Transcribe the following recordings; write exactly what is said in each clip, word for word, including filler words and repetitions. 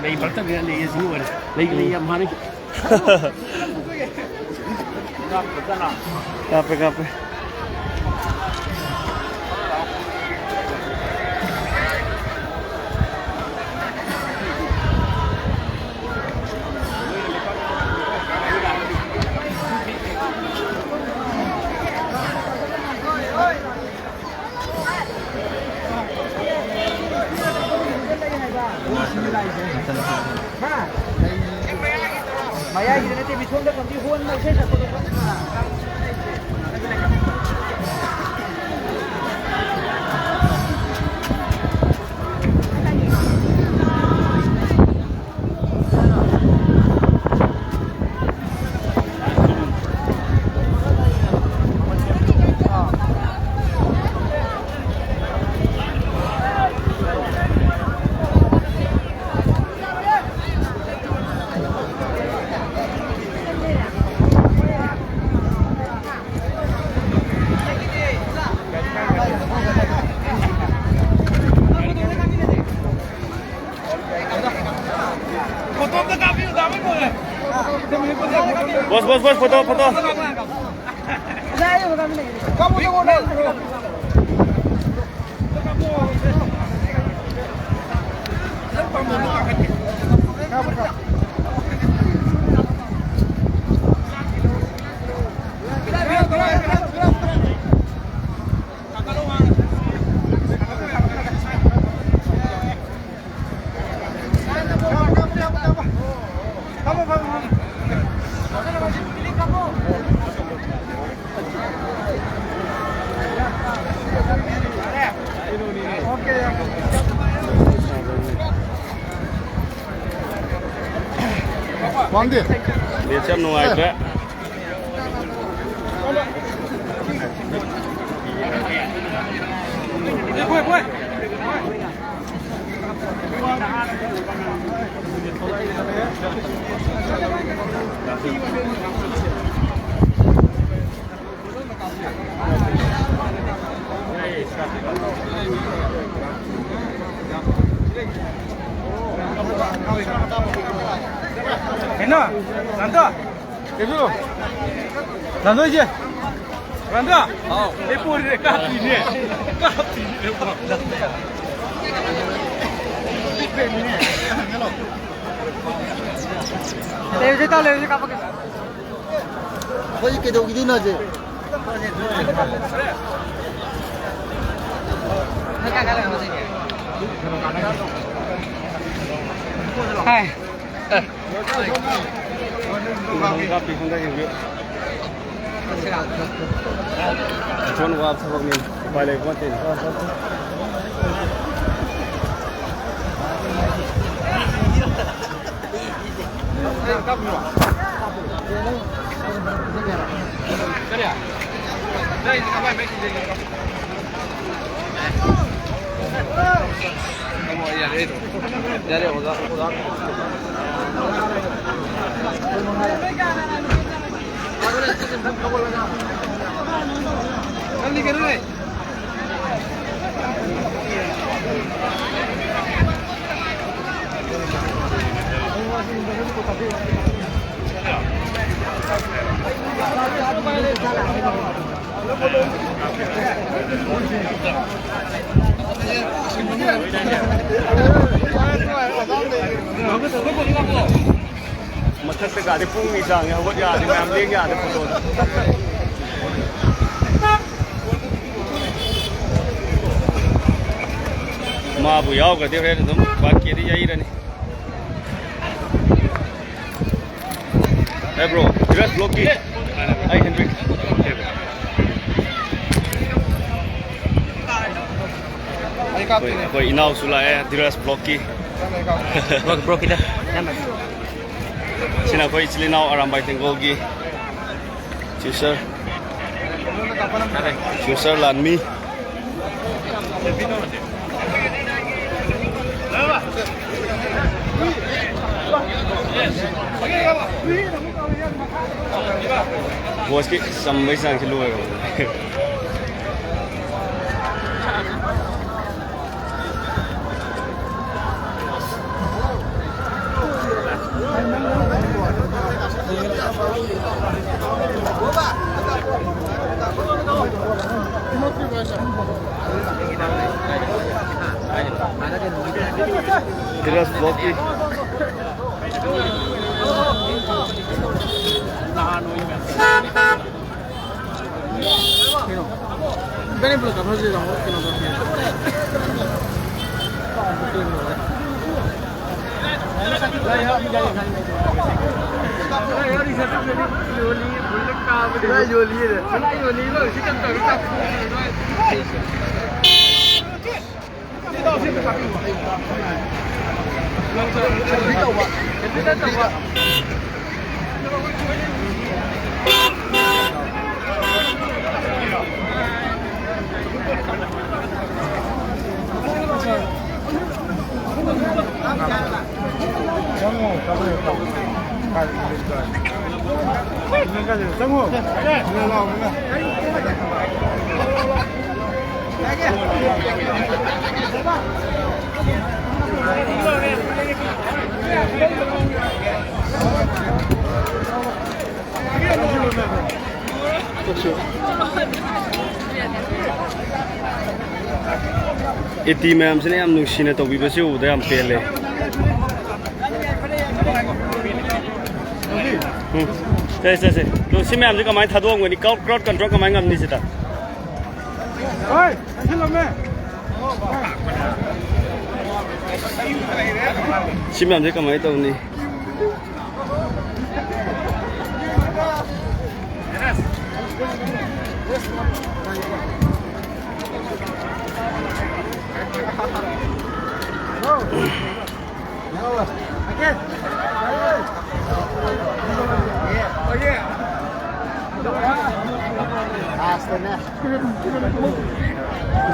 ꯑꯩ ꯕꯛꯇ ꯂꯩꯌꯦ, ꯁꯤ ꯂꯣꯏꯔꯦ꯫ ꯂꯩ, ꯂꯩ ꯌꯥꯝ ꯍꯥꯏꯅꯩ꯫ ꯀꯥꯞꯄꯦ, ꯀꯥꯞꯄꯦ꯫ ꯃꯌꯥꯏꯒꯤꯗ ꯅꯠꯇꯦ, ꯃꯤ ꯁꯣꯝꯗ ꯀꯝꯕꯤ ꯍꯣꯟ ꯏꯁꯩ ꯁꯛꯄꯗꯣ ꯈꯪꯗ꯭ꯔꯣ? Boss, boss, boss, photo, photo. ꯋꯥꯡꯗꯦ꯫ ꯅꯦꯠꯁꯦ ꯌꯥꯝ ꯅꯨꯡꯉꯥꯏꯇ꯭ꯔꯦ꯫ ꯀꯩꯅꯣ? ꯅꯟꯗꯣ? ꯀꯩꯅꯣ? ꯅꯟꯗꯣ ꯏꯆꯦ? ꯅꯟꯗꯣ? ꯍꯥꯎ꯫ ꯑꯩ ꯄꯣꯔꯤꯅꯦ, ꯀꯥꯞꯄꯤꯅꯦ꯫ ꯀꯥꯞꯄꯤꯅꯦ꯫ ꯂꯩꯔꯁꯦ, ꯏꯇꯥꯎ, ꯂꯩꯔꯁꯦ, ꯀꯥꯞꯄꯛꯀꯦ꯫ ꯑꯩꯈꯣꯏ ꯀꯩꯗꯧꯈꯤꯗꯣꯏꯅꯣ ꯍꯧꯖꯤꯛ? ꯍꯥꯏ꯫ ꯑꯊꯣꯟ ꯋꯥꯕ ꯊꯕꯛꯅꯤ, ꯎꯄꯥꯏ ꯂꯩꯕ ꯅꯠꯇꯦꯅꯦ꯫ ꯃꯊꯛꯇ ꯀꯥꯗꯤ ꯄꯨꯡ ꯑꯅꯤ ꯆꯥꯡꯉꯦ, ꯍꯧꯒꯠ ꯌꯥꯗꯦ, ꯃꯌꯥꯝ ꯂꯦꯡ ꯌꯥꯗꯦ ꯐꯣꯇꯣꯗ꯫ ꯃꯥꯕꯨ ꯌꯥꯎꯈ꯭ꯔꯗꯤ ꯍꯣꯔꯦꯟ ꯑꯗꯨꯝ one ꯀꯦꯗꯤ ꯌꯩꯔꯅꯤ꯫ Hey bro, dress block key. Hey Hendrik. ꯑꯩꯈꯣꯏ, ꯑꯩꯈꯣꯏ ꯏꯅꯥꯎꯁꯨ ꯂꯥꯛꯑꯦ ꯙꯤꯔꯥꯖ ꯕ꯭ꯂꯣꯛꯀꯤ꯫ ꯕ꯭ꯂꯣꯛ, ꯕ꯭ꯂꯣꯛꯀꯤꯗ꯫ ꯁꯤꯅ ꯑꯩꯈꯣꯏ ꯏꯆꯤꯜ ꯏꯅꯥꯎ ꯑꯔꯥꯝꯕꯥꯏ ꯇꯦꯡꯒꯣꯜꯒꯤ ꯐ꯭ꯌꯨꯆꯔ, ꯐ꯭ꯌꯨꯆꯔ ꯂꯥꯟꯃꯤ꯫ ꯕꯣꯁꯀꯤ ꯆꯝꯕꯩ ꯆꯥꯡꯁꯤ ꯂꯣꯏꯔꯕꯅꯦ꯫ ꯙꯤꯔꯖ ꯕ꯭ꯂꯣꯛꯀꯤ꯫ ꯑꯦꯇꯤ ꯃꯌꯥꯝꯁꯤꯅ ꯌꯥꯝ ꯅꯨꯡꯁꯤꯅ ꯇꯧꯕꯤꯕꯁꯤ ꯎꯕꯗ ꯌꯥꯝ ꯄꯦꯜꯂꯦ꯫ ꯎꯝ꯫ ꯁꯦ, ꯁꯦ, ꯁꯦ꯫ ꯑꯗꯣ ꯁꯤ ꯃꯌꯥꯝꯁꯦ ꯀꯃꯥꯏꯅ ꯊꯥꯗꯣꯛꯑꯝꯒꯅꯤ? Crowd, crowd control ꯀꯃꯥꯏꯅ ꯉꯝꯅꯤ ꯁꯤꯗ? ꯁꯤ ꯃꯌꯥꯝꯁꯦ ꯀꯃꯥꯏꯅ ꯇꯧꯅꯤ?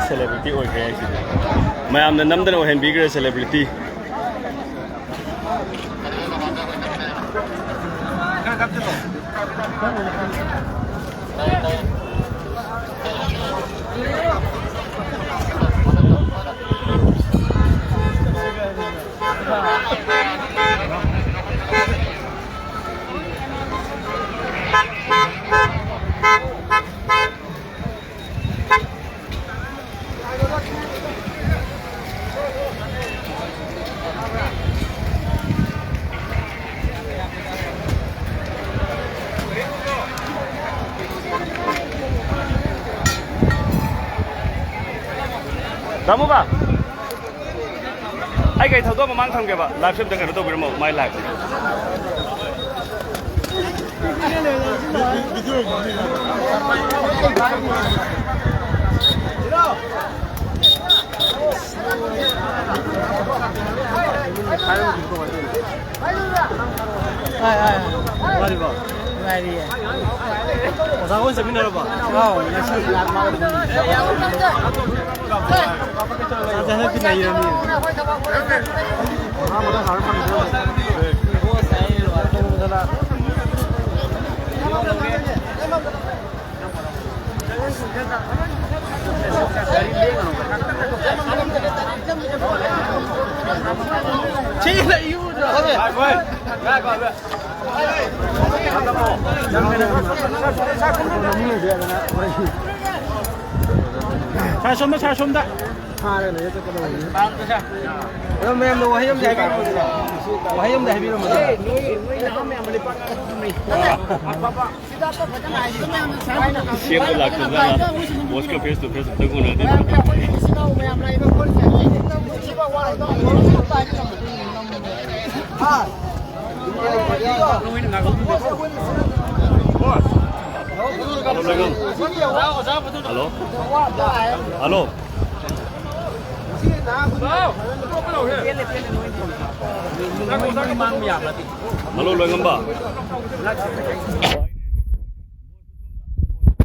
Celebrity ꯑꯣꯏꯈ꯭ꯔꯦ ꯍꯥꯏꯁꯤꯗꯤ꯫ ꯃꯌꯥꯝꯅ ꯅꯝꯗꯅ ꯑꯣꯏꯍꯟꯕꯤꯈ꯭ꯔꯦ celebrity꯫ ꯊꯝꯃꯨꯕ꯫ ꯑꯩ ꯀꯩ ꯊꯧꯗꯣꯛ ꯃꯃꯥꯡ ꯊꯝꯒꯦꯕ꯫ ꯂꯥꯏꯐꯁꯦ ꯑꯝꯇ ꯀꯩꯅꯣ ꯇꯧꯕꯤꯔꯝꯃꯣ, ꯃꯥꯏ ꯂꯥꯏꯐ꯫ ꯍꯥꯏ, ꯍꯥꯏ, ꯍꯥꯏ꯫ ꯅꯨꯡꯉꯥꯏꯔꯤꯕꯣ? ꯅꯨꯡꯉꯥꯏꯔꯤꯌꯦ꯫ ꯑꯣꯖꯥ ꯍꯣꯏ ꯆꯠꯃꯤꯟꯅꯔꯕꯣ? ꯑꯥꯎ, ꯉꯁꯤ ꯂꯥꯛ ꯃꯥ꯫ ꯑꯣꯖꯥꯁꯦ ꯍꯟꯗꯛꯇꯤ ꯅꯩꯔꯝꯅꯤ꯫ ꯁꯥꯔ ꯁꯣꯝꯗ, ꯁꯥꯔ ꯁꯣꯝꯗ꯫ ꯐꯥꯔꯒ ꯂꯩꯔꯦ, ꯆꯠꯀꯗꯧꯕꯅꯤ꯫ ꯑꯗꯣ ꯃꯌꯥꯝꯗ ꯋꯥꯍꯩ ꯑꯃꯗꯤ ꯍꯥꯏꯕꯤꯔꯝꯃꯨꯗꯅ꯫ ꯋꯥꯍꯩ ꯑꯃꯗꯤ ꯍꯥꯏꯕꯤꯔꯝꯃꯨꯗꯅ꯫ ꯁꯦꯝꯕ ꯂꯥꯛꯇꯕꯖꯥꯠꯂ? ꯕꯣꯁꯀ ꯐꯦꯁ ꯇꯨ ꯐꯦꯁ ꯑꯝꯇꯪ ꯎꯅꯗꯦ꯫ Hello, Loingam. Hello. Hello. Hello, Loingamba.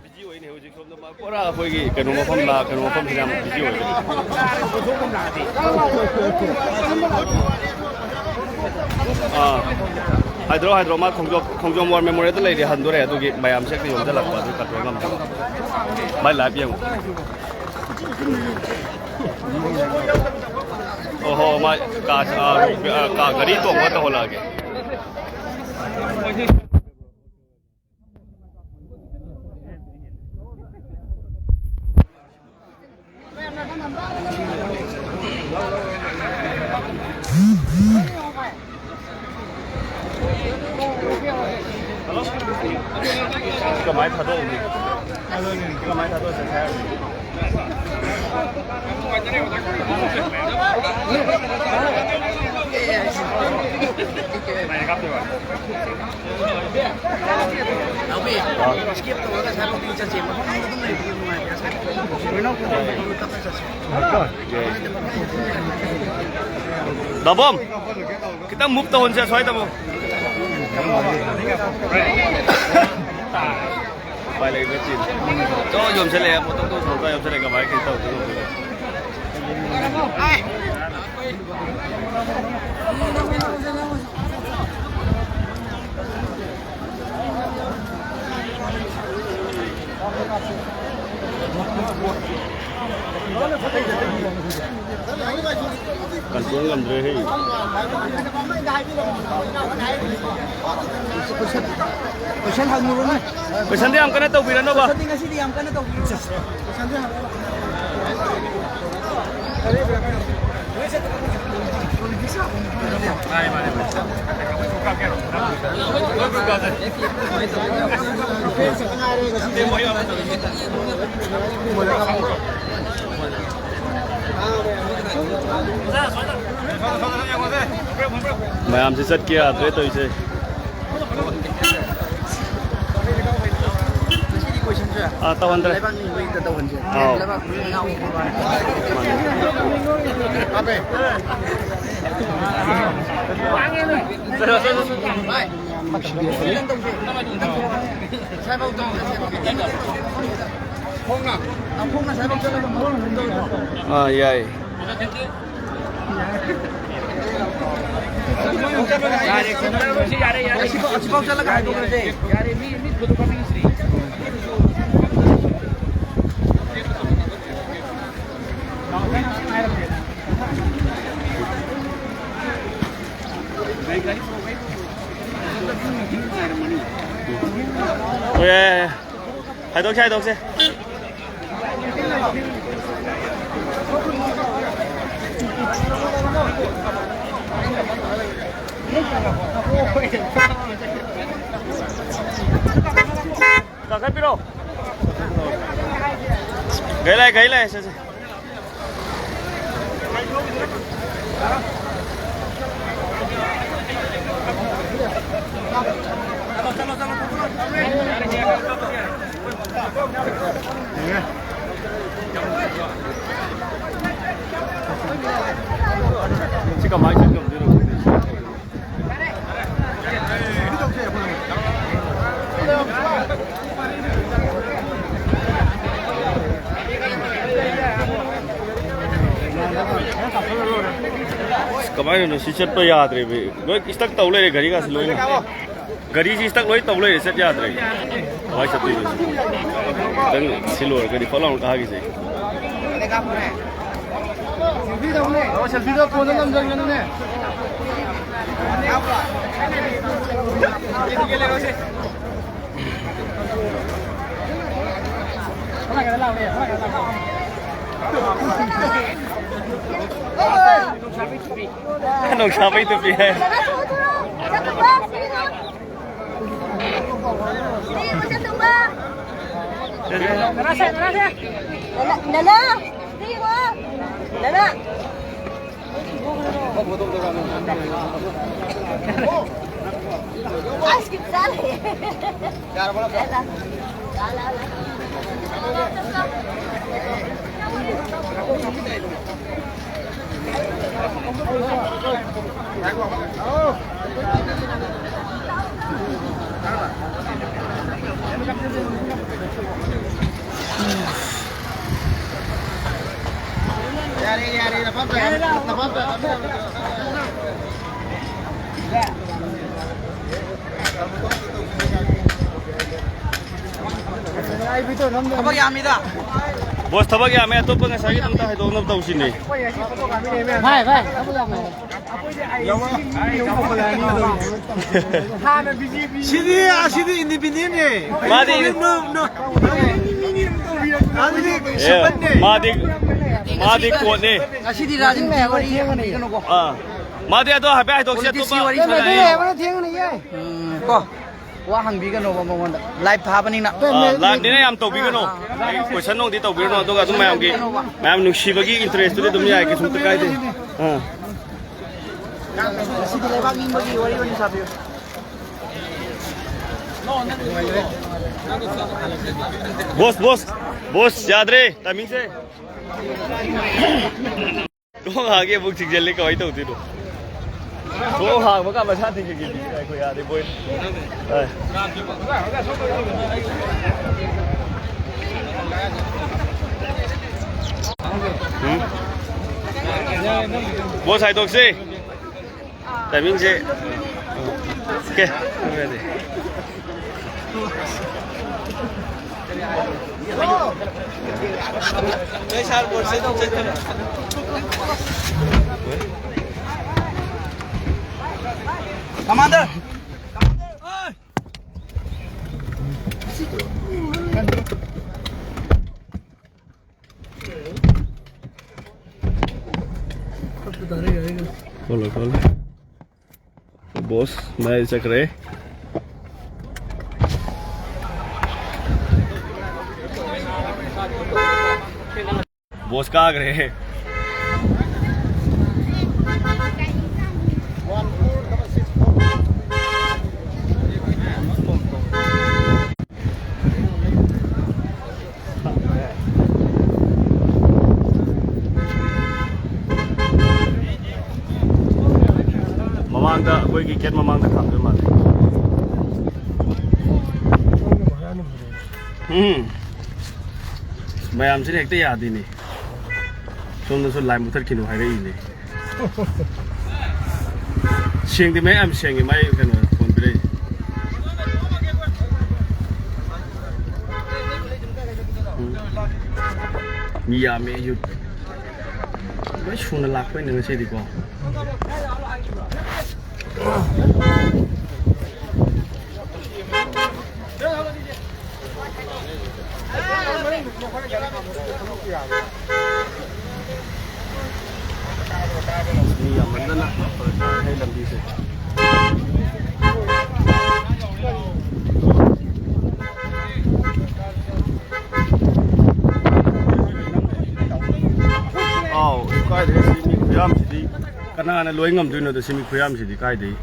ꯕꯤꯖꯤ ꯑꯣꯏꯅꯦ ꯍꯧꯖꯤꯛ ꯁꯣꯝꯗ ꯃꯥ ꯄꯨꯔꯥ ꯑꯩꯈꯣꯏꯒꯤ ꯀꯩꯅꯣ ꯃꯐꯝ ꯂꯥ-, ꯀꯩꯅꯣ ꯃꯐꯝꯁꯤꯗ ꯌꯥꯝ ꯕꯤꯖꯤ ꯑꯣꯏꯔꯦ꯫ ꯑꯥ, ꯍꯥꯏꯗ꯭ꯔꯣ, ꯍꯥꯏꯗ꯭ꯔꯣ, ꯃꯥ ꯈꯣꯡꯖꯣꯝ, ꯈꯣꯡꯖꯣꯝ ꯋꯥꯔ ꯃꯦꯃꯣꯔꯤꯌꯦꯜꯗ ꯂꯩꯔꯦ, ꯍꯟꯗꯣꯔꯦ, ꯑꯗꯨꯒꯤ ꯃꯌꯥꯝꯁꯦ ꯍꯦꯛꯇ ꯌꯣꯝꯁꯤꯜꯂꯛꯄ, ꯑꯗꯨ ꯀꯟꯇ꯭ꯔꯣꯜ ꯉꯝꯗꯕ꯫ ꯃꯥꯏ ꯂꯥꯏꯐ ꯌꯦꯡꯉꯨ꯫ ꯑꯣꯍꯣ, ꯃꯥ ꯀꯥ, ꯑ, ꯑ, ꯀꯥ ꯒꯥꯔꯤ ꯇꯣꯡꯕ ꯇꯧꯍꯜꯂꯛꯑꯒꯦ꯫ ꯀꯃꯥꯏ ꯊꯥꯗꯣꯛꯎꯅꯤ? ꯀꯃꯥꯏ ꯊꯥꯗꯣꯛꯑ ꯆꯠꯁꯦ ꯍꯥꯏꯅꯣ? ꯗꯥꯕꯣꯝ, ꯈꯤꯇꯪ move ꯇꯧꯍꯟꯁꯦ ꯑꯁ꯭ꯋꯥꯏꯗ ꯑꯃꯨꯛ꯫ ꯎꯄꯥꯏ ꯂꯩꯕ ꯆꯤꯟ꯫ ꯆꯣ, ꯌꯣꯝꯁꯜꯂꯛꯑꯦ, ꯄꯣꯠꯇꯣ ꯇꯧꯊꯣꯛꯑꯒ ꯌꯣꯝꯁꯜꯂꯛꯑꯦ, ꯀꯃꯥꯏꯅ ꯀꯩꯅꯣ ꯇꯧꯗꯣꯏꯅꯣ? Control ꯉꯝꯗ꯭ꯔꯦ ꯍꯦ꯫ Question ꯍꯪꯉꯨꯔꯅꯨ꯫ Questionꯗꯤ ꯌꯥꯝ ꯀꯟꯅ ꯇꯧꯕꯤꯔꯅꯨꯕ꯫ Questionꯗꯤ ꯉꯁꯤꯗꯤ ꯌꯥꯝ ꯀꯟꯅ ꯇꯧꯕꯤꯔꯅꯨ꯫ ꯃꯌꯥꯝꯁꯦ ꯆꯠꯀꯦ ꯌꯥꯗ꯭ꯔꯦ ꯇꯧꯔꯤꯁꯦ꯫ ꯉꯁꯤꯗꯤ ꯀꯣꯏꯁꯟꯁꯦ ꯑꯥ, ꯇꯧꯍꯟꯗ꯭ꯔꯦ꯫ ꯂꯩꯕꯥꯛ ꯅꯤꯡꯕꯒꯤꯗ ꯇꯧꯍꯟꯁꯦ꯫ ꯑꯥꯎ꯫ ꯂꯩꯕꯥꯛ ꯅꯤꯡꯕ ꯌꯥꯎꯕ꯫ ꯃꯥꯅꯦ꯫ ꯚꯥꯏ, ꯈꯤꯇꯪ ꯇꯧꯁꯦ꯫ ꯁ꯭ꯋꯥꯏꯐꯥꯎ ꯇꯧꯁꯦ꯫ ꯈꯣꯡꯅ? ꯑꯥ, ꯈꯣꯡꯅ ꯁ꯭ꯋꯥꯏꯐꯥꯎ ꯆꯠꯂꯒ ꯃꯔꯣꯟ ꯑꯗꯨꯝ ꯇꯧꯁꯦ꯫ ꯑꯥ, ꯌꯥꯏ꯫ ꯌꯥꯔꯦ, ꯌꯥꯔꯦ, ꯌꯥꯔꯦ꯫ ꯑꯁꯤꯐꯥꯎ, ꯑꯁꯤꯐꯥꯎ ꯆꯠꯂꯒ ꯍꯥꯏꯗꯣꯛꯈ꯭ꯔꯁꯦ꯫ ꯌꯥꯔꯦ, ꯃꯤ, ꯃꯤ ꯐꯣꯇꯣ ꯀꯥꯞꯅꯤꯡꯗ꯭ꯔꯤ꯫ ꯍꯣꯏ, ꯌꯥꯏ, ꯌꯥꯏ, ꯌꯥꯏ꯫ ꯍꯥꯏꯗꯣꯛꯁꯦ, ꯍꯥꯏꯗꯣꯛꯁꯦ꯫ ꯀꯥꯈꯠꯄꯤꯔꯣ꯫ ꯒꯥꯔꯤ ꯂꯥꯛꯑꯦ, ꯒꯥꯔꯤ ꯂꯥꯛꯑꯦ, ꯁꯦ, ꯁꯦ꯫ ꯁꯤ ꯀꯃꯥꯏꯅ ꯆꯠꯀꯗꯣꯏꯅꯣ? ꯑꯁ, ꯀꯃꯥꯏꯅꯅꯣ ꯁꯤ ꯆꯠꯄ ꯌꯥꯗ꯭ꯔꯦꯃꯤ? ꯂꯣꯏ stuck ꯇꯧ ꯂꯩꯔꯦ ꯒꯥꯔꯤꯒꯥꯁꯦ ꯂꯣꯏꯅ꯫ ꯒꯥꯔꯤꯁꯤ stuck ꯂꯣꯏ ꯇꯧ ꯂꯩꯔꯦ, ꯆꯠ ꯌꯥꯗ꯭ꯔꯦ꯫ ꯀꯃꯥꯏꯅ ꯆꯠꯇꯣꯏꯅꯣ ꯁꯤ? ꯈꯤꯇꯪ ꯁꯤ ꯂꯣꯏꯔꯒꯗꯤ ꯐꯠ ꯂꯥꯎꯅ ꯀꯥꯈꯤꯁꯦ꯫ ꯁꯦꯜꯐꯤꯗꯣ ꯐꯣꯟꯗ ꯅꯝꯖꯟꯒꯅꯨꯅꯦ꯫ ꯅꯣꯡꯁꯥꯕꯩ ꯇꯨꯄꯤ ꯍꯥꯏ꯫ ꯅꯅꯥ! ꯅꯅꯥ! ꯑꯥꯏꯁ ꯀ꯭ꯔꯤꯝ ꯆꯥ ꯂꯩꯌꯦ꯫ ꯌꯥꯔꯦ, ꯌꯥꯔꯦ, ꯅꯄꯥꯝ ꯆꯥꯔꯦ, ꯅꯄꯥꯝ ꯆꯥꯔꯦ꯫ ꯊꯕꯛ ꯌꯥꯝꯃꯤꯗ꯫ ꯕꯣꯁ, ꯊꯕꯛ ꯌꯥꯝꯃꯦ, ꯑꯇꯣꯞꯄ ꯉꯁꯥꯏꯒꯤ ꯑꯝꯇ ꯍꯥꯏꯗꯣꯛꯅꯕ ꯇꯧꯁꯤꯅꯦ꯫ ꯚꯥꯏ, ꯚꯥꯏ, ꯊꯕꯛ ꯌꯥꯝꯃꯦ꯫ ꯁꯤꯗꯤ, ꯑꯁꯤꯗꯤ independent ꯅꯦ꯫ ꯃꯥꯗꯤ ꯅꯣ, ꯅꯣ꯫ ꯑꯗꯨꯗꯤ ꯑꯦ, ꯁꯤꯄꯟꯅꯦ꯫ ꯃꯥꯗꯤ, ꯃꯥꯗꯤ ꯀꯣꯠꯅꯦ꯫ ꯉꯁꯤꯗꯤ ꯔꯥꯖꯅꯤꯇꯤ ꯋꯥꯔꯤ ꯍꯪꯕꯤꯒꯅꯨꯀꯣ꯫ ꯑꯥ꯫ ꯃꯥꯗꯤ ꯑꯗꯣ ꯍꯥꯏꯐꯦꯠ ꯍꯥꯏꯗꯣꯛꯁꯤ, politics ꯑꯇꯣꯞꯄ ꯋꯥꯔꯤ ꯁꯥꯟꯅꯔꯤ꯫ ꯎꯝ, ꯀꯣ꯫ ꯋꯥ ꯍꯪꯕꯤꯒꯅꯣꯕ ꯃꯉꯣꯟꯗ꯫ Live ꯊꯥꯕꯅꯤꯅ꯫ ꯑꯥ, live ꯅꯤꯅ ꯌꯥꯝ ꯇꯧꯕꯤꯒꯅꯣ꯫ ꯑꯥ, ꯑꯥ꯫ Question ꯅꯨꯡꯗꯤ ꯇꯧꯕꯤꯒꯅꯣ, ꯑꯗꯨꯒ ꯑꯗꯨꯝ ꯃꯌꯥꯝꯒꯤ, ꯃꯌꯥꯝ ꯅꯨꯡꯁꯤꯕꯒꯤ interest ꯇꯨꯗꯤ ꯑꯗꯨꯝ ꯌꯥꯏ, ꯀꯩꯁꯨꯝꯇ ꯀꯥꯏꯗꯦ꯫ ꯑꯥ꯫ ꯉꯁꯤꯗꯤ ꯂꯩꯕꯥꯛ ꯅꯤꯡꯕꯒꯤ ꯋꯥꯔꯤ ꯑꯣꯏꯅ ꯁꯥꯕꯤꯌꯨ꯫ ꯕꯣꯁ, ꯕꯣꯁ, ꯕꯣꯁ, ꯌꯥꯗ꯭ꯔꯦ, ꯇꯥꯏꯃꯤꯡꯁꯦ꯫ ꯊꯣꯡ ꯍꯥꯡꯒꯦ ꯑꯃꯨꯛ ꯊꯤꯡꯖꯤꯜꯂꯦ, ꯀꯃꯥꯏꯅ ꯇꯧꯗꯣꯏꯅꯣ? ꯊꯣꯡ ꯍꯥꯡꯕꯒ ꯃꯁꯥ ꯊꯤꯡꯖꯤꯜꯈꯤꯕꯅꯤ꯫ ꯑꯩꯈꯣꯏ ꯌꯥꯗꯦ, ꯕꯣꯏ꯫ ꯑꯦ꯫ ꯎꯝ? ꯕꯣꯁ ꯍꯥꯏꯗꯣꯛꯁꯤ꯫ ꯇꯥꯏꯃꯤꯡꯁꯦ꯫ ꯑꯣꯀꯦ꯫ ꯀꯃꯥꯟꯗꯔ! ꯈꯣꯠꯂꯣ, ꯈꯣꯠꯂꯣ꯫ ꯕꯣꯁ ꯃꯌꯥꯏ ꯆꯠꯈ꯭ꯔꯦ꯫ ꯕꯣꯁ ꯀꯥꯈ꯭ꯔꯦ꯫ ꯃꯃꯥꯡꯗ, ꯑꯩꯈꯣꯏꯒꯤ ꯒꯦꯠ ꯃꯃꯥꯡꯗ ꯈꯥꯝꯗꯣꯏ ꯃꯥꯜꯂꯦ꯫ ꯎꯝ꯫ ꯃꯌꯥꯝꯁꯤꯅ ꯍꯦꯛꯇ ꯌꯥꯗꯦꯅꯦ꯫ ꯁꯣꯝꯗꯁꯨ ꯂꯥꯏꯟ ꯃꯨꯊꯠꯈꯤꯅꯨ ꯍꯥꯏꯔꯛꯏꯅꯦ꯫ ꯁꯦꯡꯗꯦ, ꯃꯌꯥꯝ ꯁꯦꯡꯉꯦ ꯃꯥꯏ ꯀꯩꯅꯣ ꯐꯣꯟ ꯄꯤꯔꯛꯏ꯫ ꯎꯝ꯫ ꯃꯤ ꯌꯥꯝꯃꯦ, ꯌꯨꯠ ꯂꯣꯏ ꯁꯨꯅ ꯂꯥꯛꯄꯩꯅꯦ ꯉꯁꯤꯗꯤꯀꯣ꯫ ꯃꯤ ꯌꯥꯝꯃꯟꯗꯅ ꯐꯔꯛ ꯇꯥꯔꯦ ꯂꯝꯕꯤꯁꯦ꯫ ꯑꯥꯎ, ꯀꯥꯏꯗꯒꯤ ꯁꯤ ꯃꯤ ꯈꯨꯌꯥꯝꯁꯤꯗꯤ꯫ ꯀꯅꯥꯅ ꯂꯣꯏ ꯉꯝꯗꯣꯏꯅꯣꯗ ꯁꯤ ꯃꯤ ꯈꯨꯌꯥꯝꯁꯤꯗꯤ ꯀꯥꯏꯗꯩ?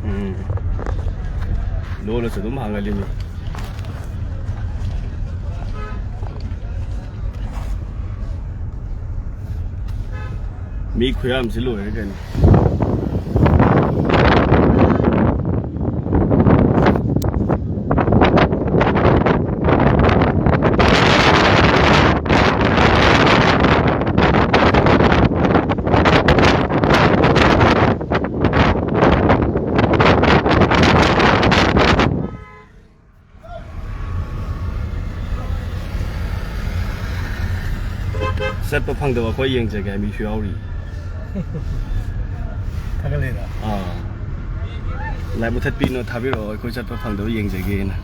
ꯎꯝ꯫ ꯂꯣꯜꯂꯁꯨ ꯑꯗꯨꯝ ꯍꯥꯡꯍꯜꯂꯤꯅꯤ꯫ ꯃꯤ ꯈꯨꯌꯥꯝꯁꯤ ꯂꯣꯏꯔꯦ ꯀꯩꯅꯣ꯫ ꯆꯠꯄ ꯐꯪꯗꯕ ꯑꯩꯈꯣꯏ ꯌꯦꯡꯖꯒꯦ ꯍꯥꯏ ꯃꯤꯁꯨ ꯌꯥꯎꯔꯤ꯫ ꯊꯥꯒꯠꯂꯛꯏꯔꯣ? ꯑꯥ꯫ ꯂꯥꯏꯚ ꯃꯨꯊꯠꯄꯤꯅꯣ, ꯊꯥꯕꯤꯔꯛꯑꯣ, ꯑꯩꯈꯣꯏ ꯆꯠꯄ ꯐꯪꯗꯕ ꯌꯦꯡꯖꯒꯦꯅ꯫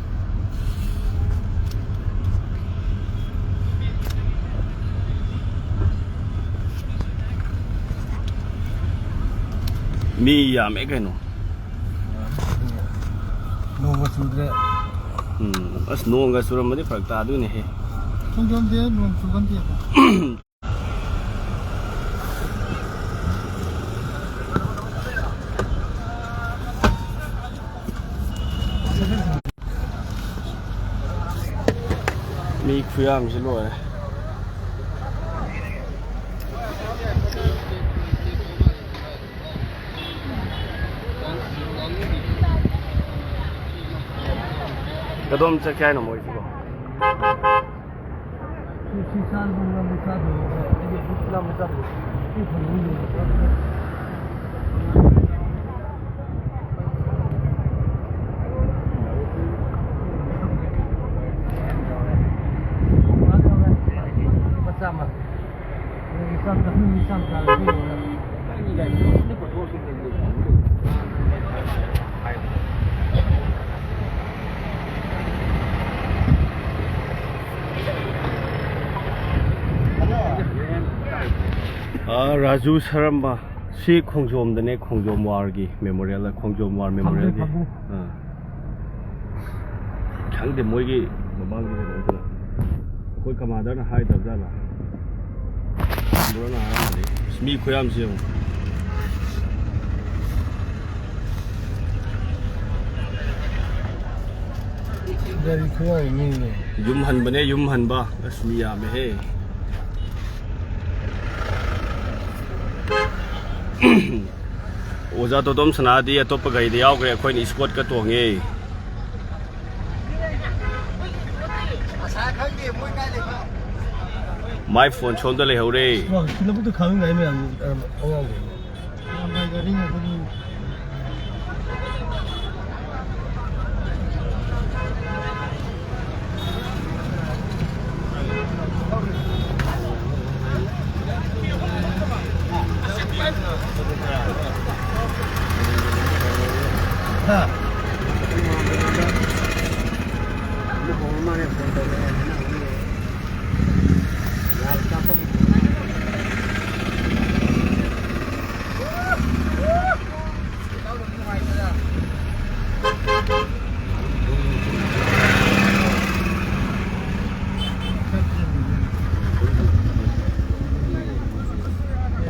ꯃꯤ ꯌꯥꯝꯃꯦ ꯀꯩꯅꯣ꯫ ꯅꯣꯡꯒ ꯆꯨꯗ꯭ꯔꯦ꯫ ꯎꯝ, ꯑꯁ, ꯅꯣꯡꯒ ꯆꯨꯔꯝꯃꯗꯤ ꯐꯔꯛ ꯇꯥꯗꯣꯏꯅꯦꯍꯦ꯫ ꯈꯣꯡꯖꯣꯝꯗꯤ ꯅꯣꯡ ꯆꯨꯒꯟꯗꯦꯕ꯫ ꯃꯤ ꯈꯨꯌꯥꯝꯁꯤ ꯂꯣꯏꯔꯦ꯫ ꯀꯗꯣꯝ ꯆꯠꯀꯦ ꯍꯥꯏꯅꯣ ꯃꯣꯏꯁꯤꯕꯣ? ꯁꯤ ꯆꯥꯅꯕ ꯂꯝꯕꯤ ꯆꯥꯗꯣꯏꯅꯦ꯫ ꯑꯩꯗꯤ ꯑꯗꯨ ꯂꯝꯕꯤ ꯆꯥꯗꯣꯏꯅꯦ꯫ ꯁꯤ ꯐꯪꯉꯤ꯫ ꯂꯨꯄꯥ ꯆꯥꯝꯃ꯫ ꯅꯪꯒꯤ ꯆꯥꯝ ꯆꯍꯨꯝ, ꯆꯥꯝ ꯆꯥꯝ꯫ ꯔꯥꯖꯨ ꯁꯔꯝꯕ꯫ ꯁꯤ ꯈꯣꯡꯖꯣꯝꯗꯅꯦ, ꯈꯣꯡꯖꯣꯝ ꯋꯥꯔꯒꯤ ꯃꯦꯃꯣꯔꯤꯌꯦꯜ, ꯈꯣꯡꯖꯣꯝ ꯋꯥꯔ ꯃꯦꯃꯣꯔꯤꯌꯦꯜꯒꯤ꯫ ꯐꯪꯉꯦ꯫ ꯑꯥ꯫ ꯈꯪꯗꯦ, ꯃꯣꯏꯒꯤ ꯃꯃꯥꯡꯒꯤ ꯀꯩꯅꯣꯗꯨꯅ꯫ ꯑꯩꯈꯣꯏ ꯀꯃꯥꯟꯗꯔꯅ ꯍꯥꯏꯗꯕ ꯖꯥꯠꯂꯥ? ꯀꯃꯥꯟꯗꯔꯅ ꯍꯥꯏꯔꯝꯃꯗꯤ꯫ ꯑꯁ, ꯃꯤ ꯈꯨꯌꯥꯝꯁꯤ ꯌꯦꯡꯉꯨ꯫ ꯒꯥꯔꯤ ꯈꯨꯌꯥꯝ ꯑꯃꯅꯦ꯫ ꯌꯨꯝ ꯍꯟꯕꯅꯦ, ꯌꯨꯝ ꯍꯟꯕ꯫ ꯑꯁ, ꯃꯤ ꯌꯥꯝꯃꯦꯍꯦ꯫ ꯑꯣꯖꯥ ꯇꯣꯇꯣꯝ ꯁꯅꯥꯗꯤ ꯑꯇꯣꯞꯄ ꯒꯥꯔꯤꯗ ꯌꯥꯎꯈ꯭ꯔꯦ, ꯑꯩꯈꯣꯏꯅ ꯏꯁꯀꯣꯠꯀ ꯇꯣꯡꯉꯦ꯫ ꯃꯥꯏ ꯐꯣꯟ ꯁꯣꯝꯗ ꯂꯩꯍꯧꯔꯦ꯫ ꯂꯧꯕꯨꯛꯇ ꯈꯥꯃꯤ ꯉꯥꯏ ꯃꯌꯥꯝ, ꯑꯉꯥꯡꯈꯩ꯫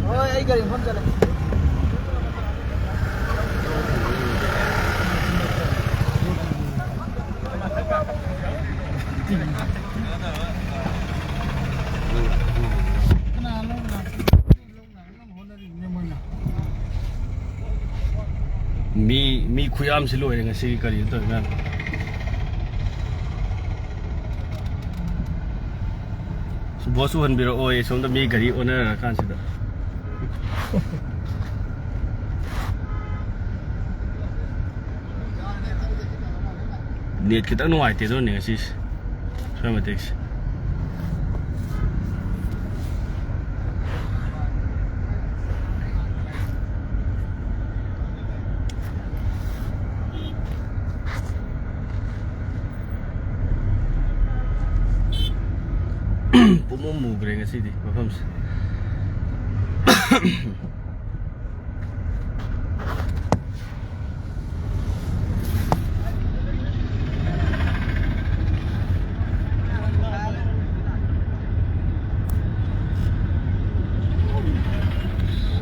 ꯍꯣꯏ, ꯑꯩ ꯒꯥꯔꯤ ꯃꯐꯝ ꯆꯠꯂꯦ꯫ ꯃꯤ, ꯃꯤ ꯈꯨꯌꯥꯝꯁꯤ ꯂꯣꯏꯔꯦ ꯉꯁꯤꯒꯤ ꯀꯔꯤꯅꯣ ꯇꯧꯔꯤ ꯃꯌꯥꯝ꯫ ꯕꯣꯁ ꯎꯍꯟꯕꯤꯔꯛꯑꯣ, ꯑꯩ ꯁꯣꯝꯗ ꯃꯤ ꯒꯥꯔꯤ ꯑꯣꯟꯅꯔ ꯀꯥꯟꯁꯤꯗ꯫ ꯅꯦꯠ ꯈꯤꯇꯪ ꯅꯨꯡꯉꯥꯏꯇꯦ ꯑꯗꯨꯅꯅꯦ ꯉꯁꯤꯁꯦ꯫ ꯁ꯭ꯋꯥꯏ ꯃꯇꯦꯛꯁꯦ꯫ ꯄꯨꯝꯃꯝ ꯃꯨꯈ꯭ꯔꯦ ꯉꯁꯤꯗꯤ ꯃꯐꯝꯁꯦ꯫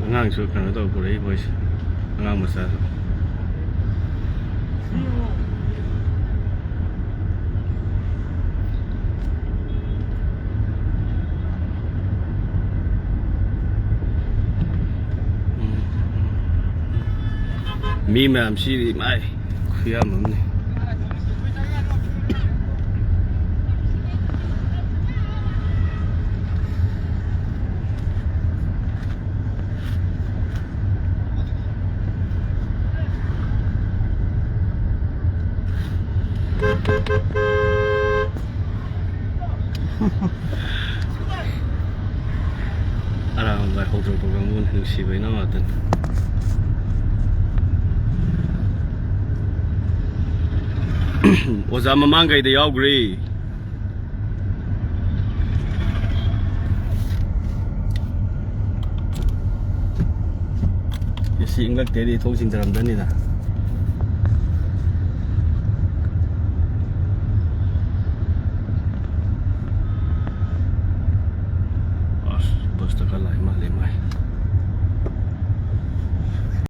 ꯑꯉꯥꯡꯁꯨ ꯀꯩꯅꯣ ꯇꯧ ꯄꯨꯔꯛꯏ ꯃꯣꯏꯁꯦ, ꯑꯉꯥꯡ ꯃꯆꯥꯁꯨ꯫ ꯃꯤ ꯃꯌꯥꯝꯁꯤꯗꯤ ꯃꯥꯏ ꯈꯨꯌꯥꯝ ꯑꯃꯅꯤ꯫ ꯑꯔꯥꯡꯕ ꯍꯧꯗꯣꯔꯛꯄ ꯀꯥꯡꯕꯨꯅꯤ, ꯅꯨꯡꯁꯤꯕ ꯏꯅꯥꯎ ꯉꯥꯛꯇꯅꯤ꯫ ꯑꯣꯖꯥ ꯃꯃꯥꯡꯈꯩꯗ ꯌꯥꯎꯈ꯭ꯔꯦ꯫ ꯑꯦ ꯁꯤ ꯏꯪꯂꯛꯇꯦꯗꯤ ꯊꯣꯡ ꯁꯤꯡꯖꯔꯝꯗꯅꯤꯗ꯫